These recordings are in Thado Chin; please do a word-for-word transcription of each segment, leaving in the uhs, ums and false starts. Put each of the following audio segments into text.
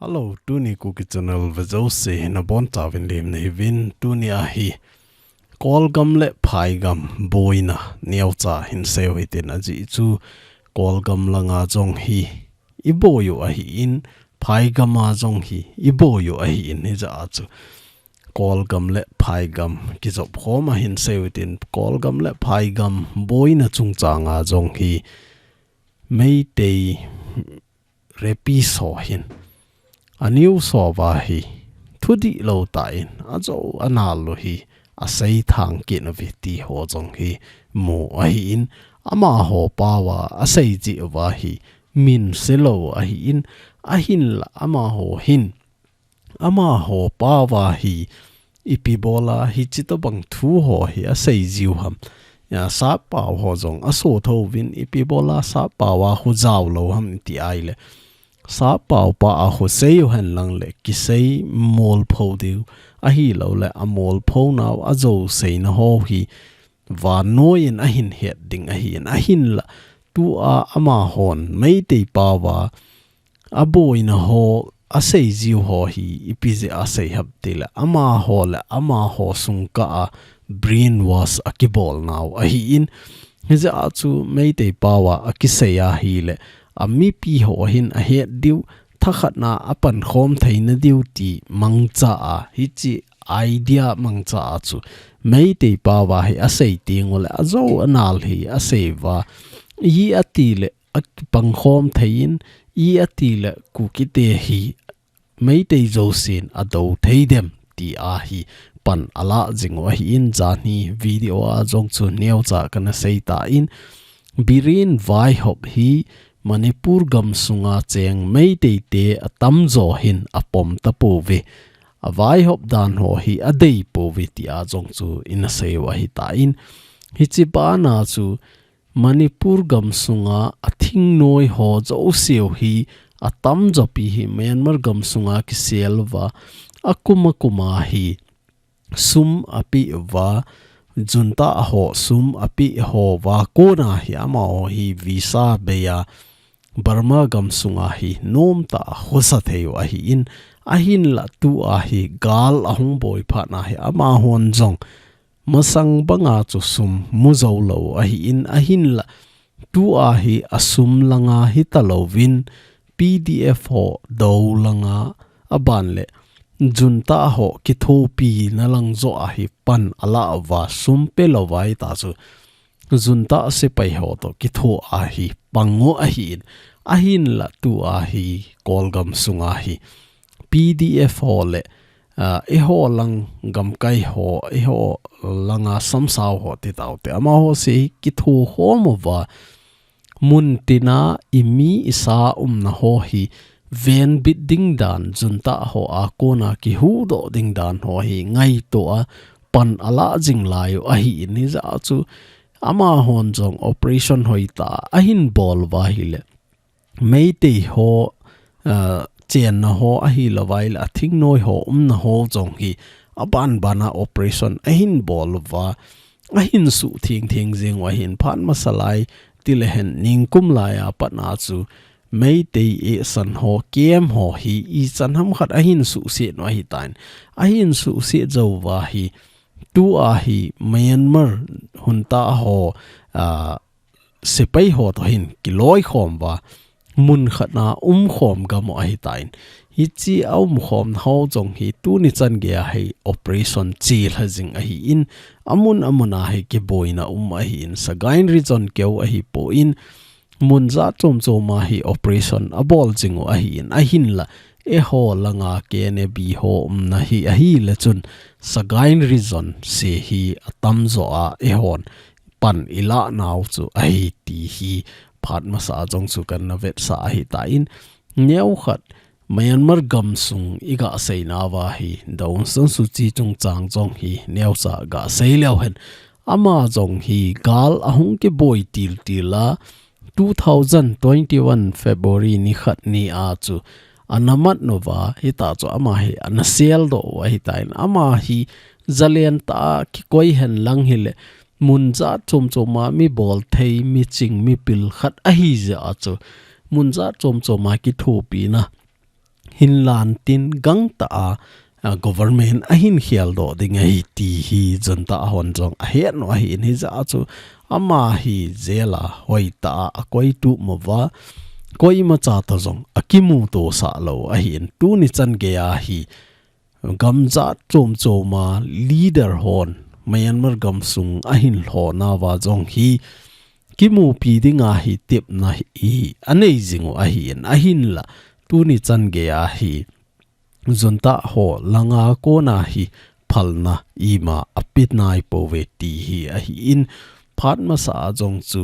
Hello, tuni Kuki Channel vejouse nabonchauvin lemna hiuvin, tuni ahi Kolgam le Phaigam boina neocha hinseiu hitin, ajeh chu Kolgam langa jong hi iboiu ahin, Phaigam a jong hi iboiu ahin, hijeh a chu Kolgam le Phaigam kijopkhom a hinseiu hitin, Kolgam le Phaigam boina chungchanga jong hi Meitei rapist ho hin anews houva hi thudihlou tah in ajou anal u hi aseithang kit uve ti ho jong hi mu ahin, amaho paova aseijeh uva hi minselou ahin, ahinla amaho hin amaho paova hi ipi bola hiche tobang thu ho hi aseijiu ham. Sappao ho jong asoh thouvin, ipi bola sappao a khu jaolou ham ti ahile, sappao pa a khu seiu henlang le kisei molpho diu, ahiloule amolpho nau ajou seina ho hi vannoiyin ahin het ding ahin, ahinla tua amahon Meitei paova aboina ho aseijiu ho hi ipi jeh a sei ham tile, amaho le amaho sungkah a brainwash akibol nau ahin, hijeh a chu Meitei paova akisei ahile, amipi ho hin ahet diu, thakhatna a pankhom theina diu ti mangcha a, hiche idea mangcha a chu Meitei paova hi asei tengule ajou anal hi aseiuva, i atile akipankhom theiyin, i atile Kukite hi Meitei jousen adou thei dem ti ahi pan alah jing u ahin, janhi video a jong chu neocha kana seitan, Biren vaihop hi Manipur gamsunga cheng Meitei te atamjo hin apom tapouve, avaihop dan ho hi adeipouve tia jong chu ina seiu ahitan, hiche bana chu Manipur gamsunga athingnoi ho jouseu hi atamjopi hi Myanmar gamsunga kisel uva, akum akuma hi sum apeh uva, junta ho sum apeh houva kona hi amaho hi visa beia Burma gamsunga hi nomtah a khosa theiu ahin, ahinla tua hi gal ahung boi phatna hi amahon jong masang banga chu sum mu joulou ahin, ahinla tua hi asum langa hitalouvin PDF ho dou langa, aban le junta ho kithopina lang joh a hi pan alah uva, sum pelouva hita chu junta sepai ho toh kitho a hi pang u ahin, ahinla tua hi Kolgam sunga hi PDF ho le, ah, eiho lang gamkai ho, eiho langa samsau ho titaute, amaho se hi kitho khom uva, muntina imi isa umna ho hi venbit ding dan, junta ho a kona kihuhdoh ding dan ho hi ngaito a pan alah jing laiu ahin, hijeh a chu amahon jong operation hoitah a ahin bol uva ahile Meitei ho, ah, chenna ho ahilouva ahile athingnoi ho umna ho jong hi aban bana operation ahin bol uva, ahin suhtheng theng jeng u ahin, phat masa lai tilehen ningkum laiya patna chu Meitei eisan ho, camp ho hi ichan ham khat ahin suhset u ahitan, ahin suhset jouva hi tua hi Myanmar junta ho, ah, sepai ho toh hin kiloikhom uva, mun khatna umkhom gam u ahitan. Hiche aumkhomna ho jong hi tuni chan geiya hi operation chelha jing ahin, amun amun a hi kiboina um ahin, Sagaing Region keu ahipon, mun jat chom choma hi operation abol jing u ahin, ahinla eiho langa KNA-B ho umna hi ahile chun Sagaing Region se hi atamjo a eihon pan ilah nau chu ahi ti hi phat masa a jong chu kana vetsah ahitan, neokhat Myanmar gamsung iga seinauva hi Daw Aung San Suu Kyi chungchang jong hi neocha ga sei leu hen, ama jong hi gal ahung kiboi til til a, two thousand twenty-one February ni khat ni a chu ana mat uva, hita chu ama hi ana seldoh u ahitan, ama hi jalen tah a kikoi henlang hile mun jat chom choma mi bolthei, mi ching, mi pil khat ahi jeh a chu mun jat chom choma kithopina hinlan tin gangtah a, a, government ahin kheldoh ding ahi ti hi junta hon jong ahet u ahin, hijeh a chu ama hi jail a hoitah a akoi tup uva, koimacha toh jong akimuto sah lou ahin, tuni chan geiya hi gamjat chom chom a leader hon Myanmar gamsung ahin lhon uva jong hi kimupi dinga hi tepna hi anei jing u ahin, ahinla tuni chan geiya hi junta ho langa kona hi phalna ima ape nai pouve ti hi ahin, phat masa a jong chu,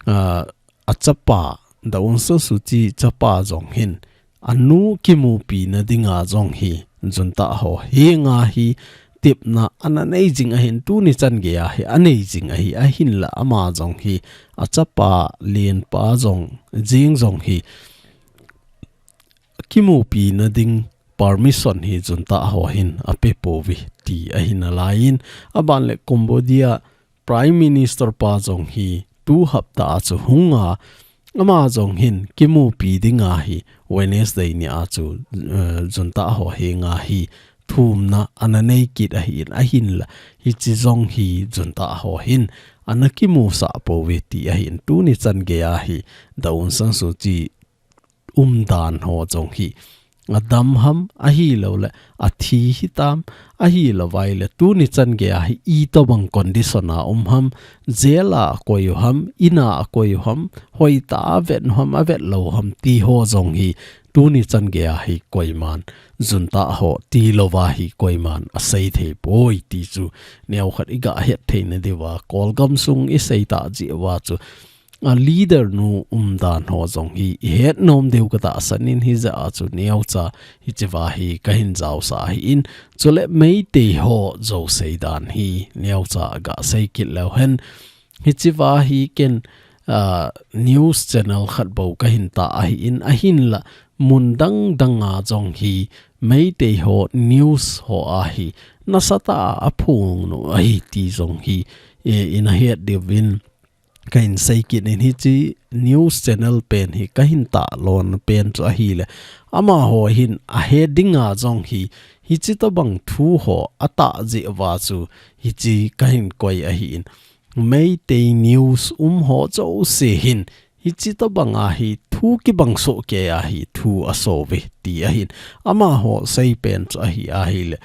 a, achapa, Daw Aung San Suu Kyi chapa jong hin, anu kimupi na dinga jong hi, junta ho henga hi tepna ana nei jing ahin, tuni chan geiya hi anei jing ahi, ahinla ama jong hi, achapa lenpa jong, jing jong hi, kimupi na ding permission hi junta ho hin ape pouve ti ahi nalaiyin, aban le Cambodia Prime Minister pa jong hi tu hapta a chu hunga, ama jong hin kimupi dinga hi Wednesday ni a chu, eh, junta ho henga hi thumna ana nei kit ahin, ahinla hichi jong hi junta ho hin ana kimusah pouve ti ahin, tuni chan geiya hi Daw Aung San Suu Kyi umdan ho jong hi adam ham, ahilou le athi hitam, ahilou vai le tuni chan geiya hi itobang condition a um ham, jail a akoi u ham, in a akoi u ham, hoitah a avet u ham, avet lou u ham ti ho jong hi tuni chan geiya hi koiman, junta ho tilouva hi koiman asei thei poi ti chu neokhat iga het theina diuva, Kawl gamsung isei tah jeh uva chu a leader nu umdan ho jong hi ihet nom diu katahsan in, hijeh a chu neocha hichiva hi kahin jaosah ahin, chule Meitei ho jou seidan hi neocha gasei kit leu hen, hichiva hi ken, ah, news channel khat bou kahin tah ahin, ahinla mun dang dang a jong hi Meitei ho news ho a hi nasatah a aphong u ahi ti jong hi, eh, ina het diuvin kahin sei kit in, hichi news channel pen hi kahin tah lona pen chu ahile, amaho hin ahe dinga jong hi, hichi tobang thu ho atah jeh uva chu hichi kahin koi ahin, Meitei news um ho jouse hin hichi tobang a hi thu kibang soh kei a hi thu aso uve ti ahin, amaho sei pen chu ahi ahile,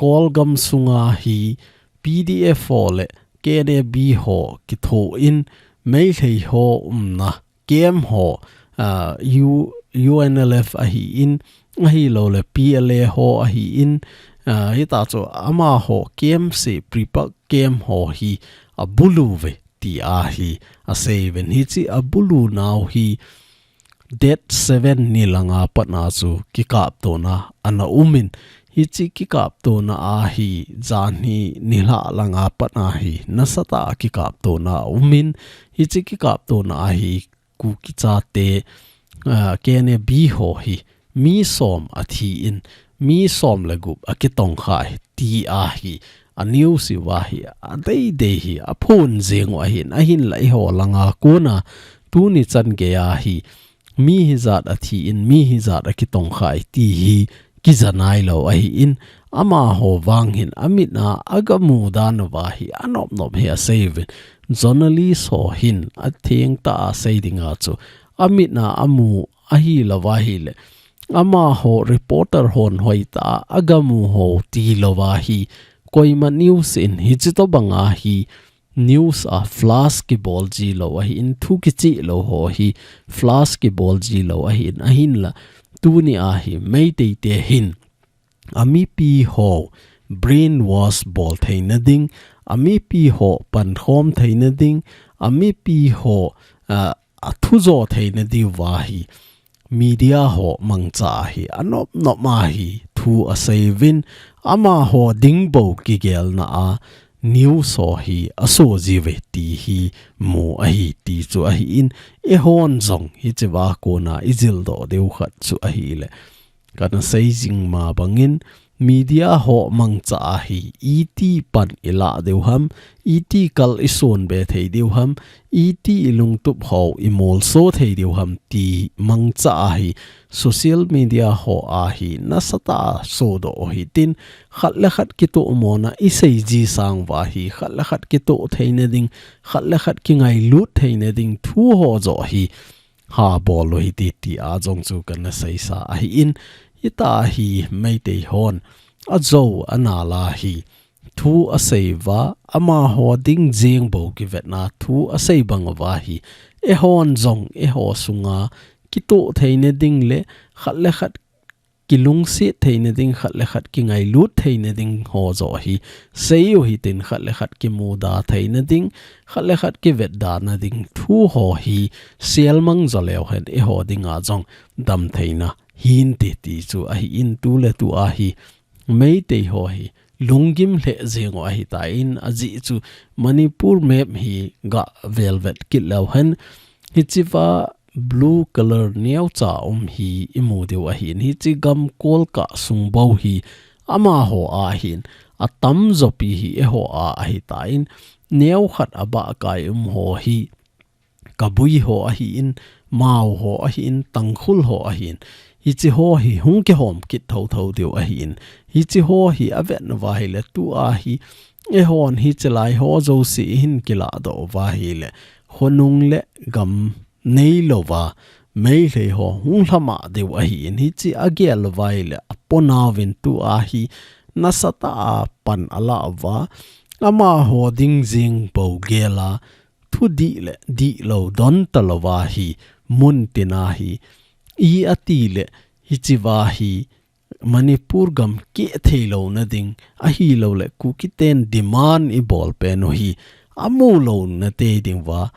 Kawl gamsunga hi P D F ho le K N A B ho kitho in, Meitei ho umna camp ho, ah, U-, U N L F ahin, ahilou le P L A ho ahin, ah, hita chu amaho camp se, pre-pack camp ho hi abulu uve ti a hi asei uvin, hichi abulu nau hi date seven ni langa pat a chu kikaptona ana um in, hichi kikaptona a hi janhi nilhah langa pat a hi nasatah a kikaptona aum in, hichi kikaptona a hi Kuki chate, ah, K N A B ho hi mi som athi in, mi som le gup akitongkhai ti a hi a news uva hi adeidei hi aphon jeng u ahin, ahinla eiho langa kona tuni chan geiya hi mi hijat athi in, mi hijat akitongkhai ti hi kija nailou ahin, amaho vang hin amit a agamu dan uva hi anop nop hi asei uvin, journalist ho hin atheng tah a sei dinga chu amit a amu ahilou va ahile, amaho reporter hon hoitah a agamu ho tilou va hi, koima news in hichi tobang a hi news a flash kibol jilou ahin, thu kicheh lou ho hi flash kibol jilou ahin, ahinla tuni a hi Meitei te hin amipi ho brainwash bol theina ding, amipi ho pankhom theina ding, amipi ho, ah, athu jo theina diuva hi media ho mangcha a hi anop nop a hi thu asei uvin, amaho ding bou kigelna a news ho hi aso ji uve ti hi mu ahi ti chu ahin, eihon jong hichiva kona ijildoh diu khat chu ahile, kana sei jing ma bangin media ho mangcha a hi iti pan i la diu ham, iti kal i son be thei diu ham, iti i lungtup ho i molso thei diu ham ti mangcha a hi social media ho a hi nasatah a sodoh u hitin, khat le khat kitoh mona i sei ji sang uva hi, khat le khat kitoh theina ding, khat le khat kingailut theina ding thu ho joh hi ha bol u hite ti a jong chu kana seisa ahin, hita hi Meitei hon ajo anal a hi thu asei uva, amaho ding jeng bou kivetna thu asei bang uva hi, eihon jong eiho sunga kitoh theina ding le khat le khat kilungset theina ding, khat le khat kingailut theina ding ho joh hi sei u hitin, khat le khat kimuda theina ding, khat le khat kivetdana ding thu ho hi selmang jo leu hen eiho dinga jong damtheina hinte ti chu ahin, tu le tu a hi Meitei ho hi lunggim lheh jeng u ahitan, ajeh chu Manipur map hi ga velvet kit leu hen, hichea blue color neocha um hi i mu diu ahin, hiche gam kolkah sung bou hi amaho a ahin, atamjo pi hi eiho a ahitan, neokhat abahkai um ho hi Kabui ho ahin, Mao ho ahin, Tangkhul ho ahin, hiche ho hi hung kihom kit thotho diu ahin, hiche ho hi avet uva ahile tu a hi eihon hiche lai ho jouse ihin kiladoh uva ahile khonung le gam neilouva Meitei ho hung lhamah diu ahin, hiche agel uva ahile aponauvin tu a hi nasatah a pan ala uva, amaho ding jeng bou gel a, thudih le dihlou don talouva hi, mun tina hi, i ati le hichea hi, Manipur gam keh theilouna ding, ahilou le Kuki ten demand i bol pen u hi, amu louna te ding uva,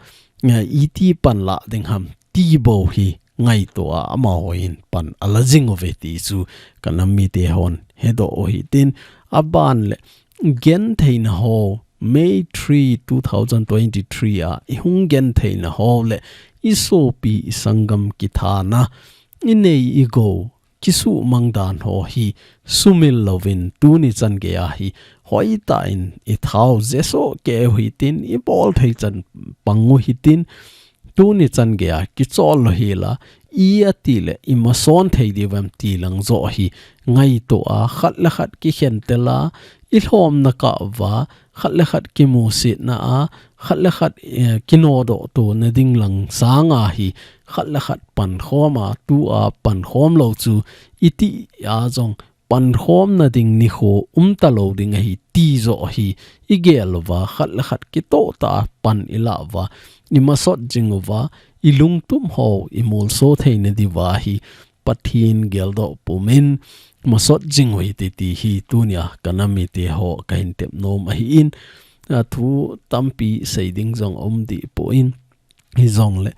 iti pan la ding ham, ti bou hi ngaito a, amaho hin pan ala jing uve ti chu kanam mite hon hedoh u hitin, aban le gentheina ho, May three, two thousand twenty-three a i hung gentheina ho le i sopi i sanggam kithana, i nei i gou kisuhmang dan ho hi sumil louvin tuni chan geiya hi hoitah in i thao jesoh kei u hitin, i bol thei chan pang u hitin, tuni chan geiya kichol lou hel a, i ati le i mason thei diu vem ti lang joh hi ngaito a, khat le khat kikhen tel a, i lhomna kah uva, khat le khat kimusetna a, khat le khat, eh, kinodoh tona ding lang sanga hi, khat le khat pankhom a, tu a pankhom lou chu iti a jong pankhomna ding nikho um talou ding ahi ti joh hi i gel uva, khat le khat kitoh tah a pan i la uva, i masot jing uva, i lungtup ho i molso theina diuva hi Pathen geldoh pumin masot jing u hite ti hi tunia kanam mite ho kahin tep nom ahin, a thu tampi sei ding jong um deh poi. Hijongle,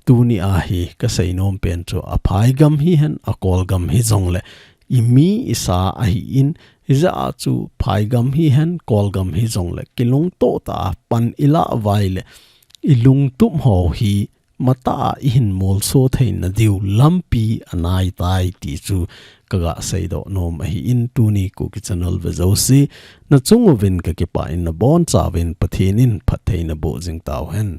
tuni a hi kasei nom pen chu aphai gam hihen, akol gam hijongle, i mi i sa ahin, hijeh a chu phai gam hihen, kol gam hijongle, kilungtoh tah a pan i la uva ahile, i lungtup ho hi matah a i hin molso theina diu lampi anai tai ti chu kaga seidoh nom ahin, tuni Kuki Channel ve jouse, nachung uvin kakipah in nabonchauvin Pathen in phatthei naboh jing tauhen.